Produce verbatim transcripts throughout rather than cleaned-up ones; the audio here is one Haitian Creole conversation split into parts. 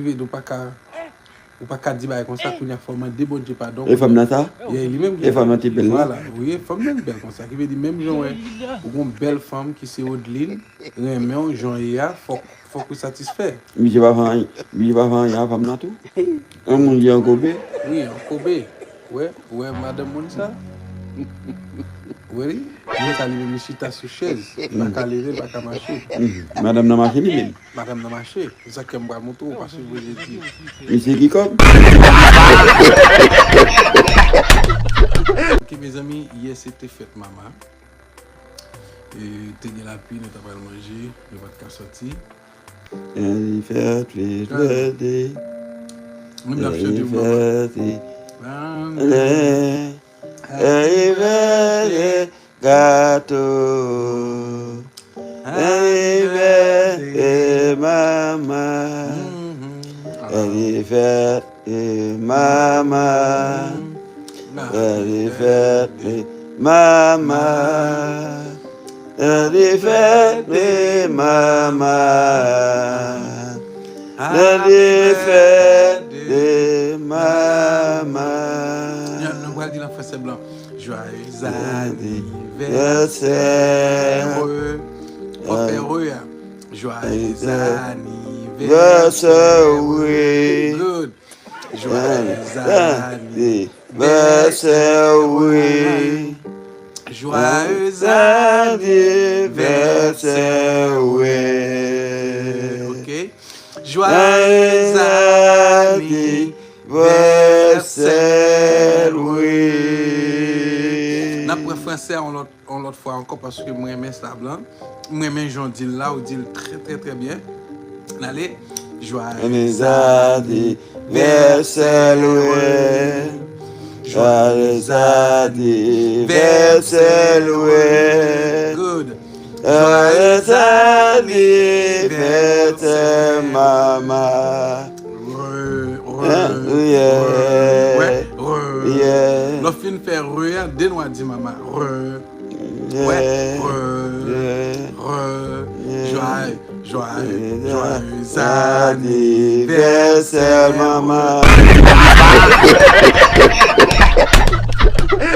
Ki vle di ou pa ka, ou pa ka di bagay konsa, kounye a fò w mande Bondye padon. E fanm nan sa? Yeah, li menm ki... E fanm nan te bèl, non? Vwala, wi, fanm nan bèl konsa. Ki vle di menm jan wè, ou gon bèl fanm ki se Odeline, renmen w jan w ye a, fòk, fòk ou satisfè. Misye pa fè anyen, misye pa fè anyen a fanm nan tou? Yon moun ki an kobe? Wi, an kobe. Wè, wè madanm moun sa. Wè li, moun sa li menm li chita sou chèz. Li pa ka leve, li pa ka mache. Madanm nan mache li menm. Madanm nan mache. Se sa ke m pral montre w, pa sipoze di. Misye ki kòb? Ok, mezanmi, yè se te fèt mama. E, te gen lapli, nou ta pral manje, nou pa t ka sòti. Happy birthday to you. Mwen ap chante pou mama. Happy birthday, gato. Happy birthday, mama. Happy birthday, mama. Happy birthday, mama. Happy birthday, mama. Happy birthday, mama. Nou pral di l an fransè blan. Joyeux anniversaire. Fò fè re a. Joyeux anniversaire, wi. Good. Joyeux anniversaire, wi. Joyeux anniversaire, wi. Ok. Joyeux anniversaire, wi. N ap pran fransè yon lòt, yon lòt fwa ankò paske mwen renmen sa blan. Mwen renmen jan w di l la, ou di l trè, trè, trè byen. N ale. Joyeux anniversaire, wi. Joyeux anniversaire, wi. Good. Joyeux anniversaire, mama. Re, re, re, wè, re. Lè w fin fè re a, de nou a di mama. Re. Wè, re, re. Joyeux, joyeux, joyeux anniversaire, mama.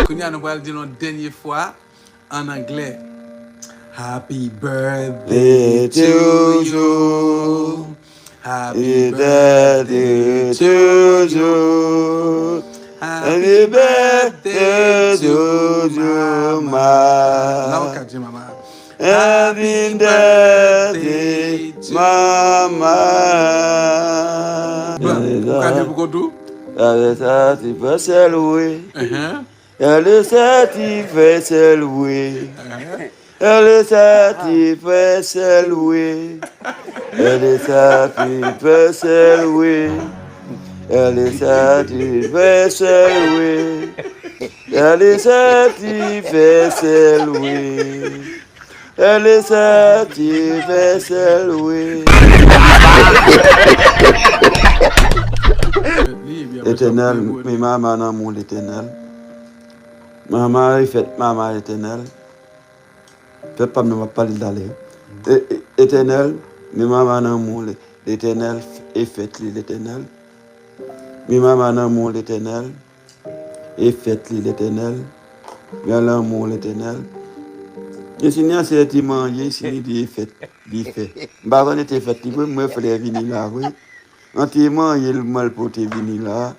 Kounye a, nou pral di l yon dènye fwa. An anglè. Happy birthday to you. Happy birthday to you. Happy birthday to you, mama. La ou ka di mama. Happy birthday, mama. Ou ka di pou kont ou? Avè sa, ti pè sèl, wi. Anhan. Happy anniversaire, wi. Happy anniversaire, wi. Happy anniversaire, wi. Happy anniversaire, wi. Happy anniversaire, wi. Happy anniversaire, wi. Letènèl, men mama nan men w, Letènèl. Mama, e fèt mama, Letènèl. Pèp pa m nan m ap pale l talè. E, e, Etènèl, men mama nan men w, Letènèl, e fèt li, Letènèl. Men mama nan men w, Letènèl, e fèt li, Letènèl. Men lanmou w, Letènèl. E si nan se ti manje, si li di e fèt, li fè. M pa konn e te fèt li vre, mwen frè vini la vre. An ti manje l mwen l pote vini la.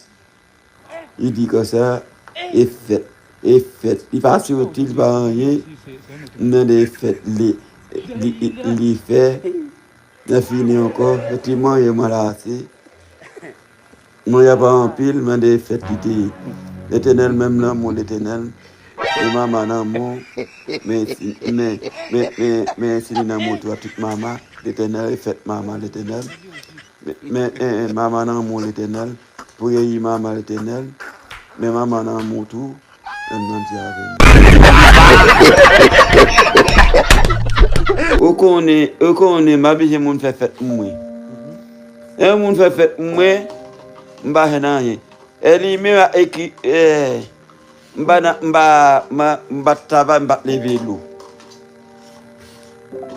Li di konsa, e fèt, e fèt. Li pa soti, li pa anyen. M tande e fèt, li, li, li, li fè. Lè fini ankò, e ti manje mwen la ase. Manje pa anpil, mande e fèt li te ye. Letènèl, menm lanmou Letènèl. E mama nan men w, men, men, men, men, men si li nan men w tou a tout mama, Letènèl, e fèt mama Letènèl. Men, men, eh, eh, mama nan men w Letènèl, pou geyi mama Letènèl, men mama nan men w tou, menm nan di avè m. Ou konnen, ou konnen, m pa bezwen moun fè fèt pou mwen. E moun fè fèt pou mwen, m pa jwenn anyen. E li menm a eki, eh, m pa nan, m pa, m pa, m pa t travay, m pa t leve lou.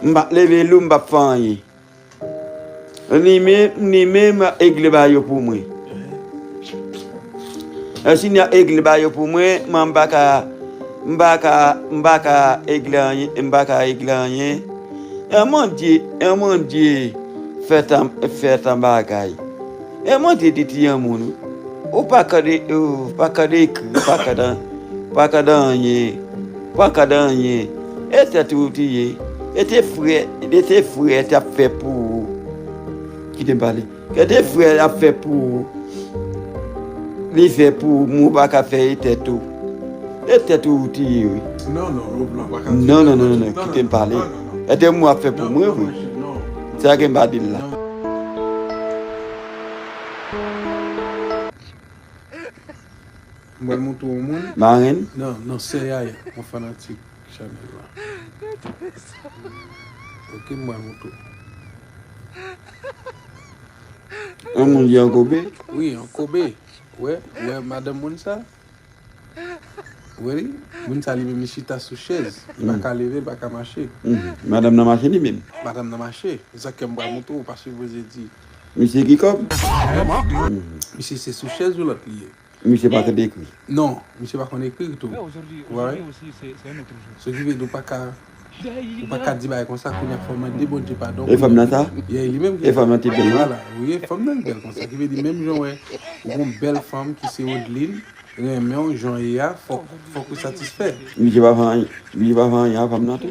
M pa t leve lou, m pa t fè anyen. Li menm, li menm, regle ba yo pou mwen. Èske n ap regle ba yo pou mwen, mwen m pa ka, m pa ka, m pa ka regle anyen, m pa ka regle anyen. E Bondye, e Bondye fè tan, fè tan bagay. E Bondye di ti yon moun, ou pa ka de, ou pa ka de ekri, ou pa ka dan, ou pa ka dan anyen, ou pa ka dan anyen. E tèt ou ti ye. E te frè, e te frè t ap fè pou ou. Kite m pale. Kite frè ap fè pou ou. Li fè pou ou, men ou pa ka fè e tèt ou. E tèt ou ou tiye, wi. Non, non, Roblan pa ka di. Non, non, non, non, non, kite m pale. Non, non, non. E te mwen ap fè pou mwen, wi. Non, non, non. Sa ke m pa di l la. Non. Mwen montre yon moun. Marenn? Non, non, sè Yaya, yon fanatik chanèl la. Ok, mwen montre. Yon moun di an kobe? Wi, an kobe. Wè, wè, madanm moun sa. Wè li, moun sa li menm li chita sou chèz. Li pa ka leve, li pa ka mache. Mhm. Madanm nan mache li menm? Madanm nan mache. Se sa ke m pral montre w, ou pa sipoze di. Misye ki kòb? Misye se sou chèz ou lòt li ye. Misye pa konn ekri. Non, misye pa konn ekri tou. Wè. Sa ki vle di ou pa ka, ou pa ka di bagay konsa, kounye a fò mande Bondye padon. E fanm nan sa? Ye, li menm ki... E fanm nan te bèl, wi. Vwala, wi, fanm nan bèl konsa. Ki vle di menm jan wè, ou gon bèl fanm ki se Odeline, renmen w, jan w ye a, fòk, fòk ou satisfè. Misye pa fè anyen, misye pa fè anyen a fanm nan tou.